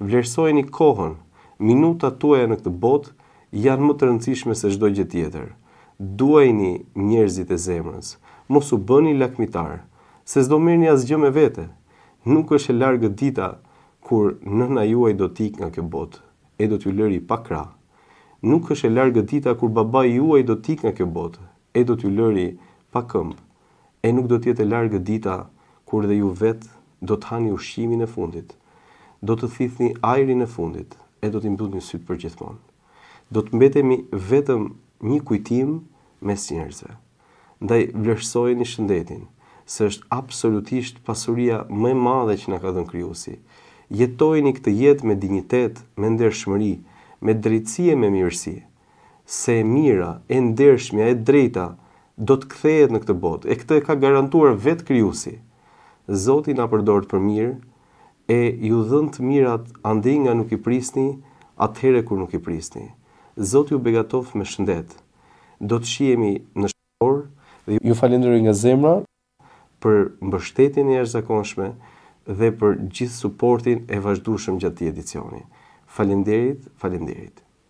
Vlerësojeni kohën, minutat tuaja në këtë botë janë më të rëndësishme se çdo gjë tjetër. Duajini njerëzit e zemrës. Mos u bëni lakmitarë, se s'do merrni asgjë me vete. Nuk është e largët dita kur nëna juaj do të ikë nga kjo botë e do t'ju lëri pa krah. Nuk është e largët dita kur babai juaj do të ikë nga kjo botë e do t'ju lëri pa këmbë. E nuk do të jetë e largët dita kur dhe ju vetë do të hani ushqimin e fundit, do të thithni ajrin e fundit e do t'i mbyllni sytë përgjithmonë. Do të mbetemi vetëm një kujtim mes njerëzve. Ndaj vlerësojeni shëndetin, se është absolutisht pasuria më e madhe që na ka dhënë Krijuesi. Jetojeni këtë jetë me dinjitet, me ndershmëri, me drejtësi e me mirësi. Se e mira, e ndershmja, e drejta do të kthehet në këtë botë, e këtë e ka garantuar vetë Krijuesi. Zoti na përdortë për mirë e ju dhëntë të mirat andej nga nuk i prisni, atëherë kur nuk i prisni. Zoti ju begatoftë me shëndet. Do të shihemi në shtator dhe ju falenderoj nga zemra për mbështetjen e jashtëzakonshme dhe për gjithë suportin e vazhdueshëm gjatë këtij edicioni. Faleminderit, faleminderit.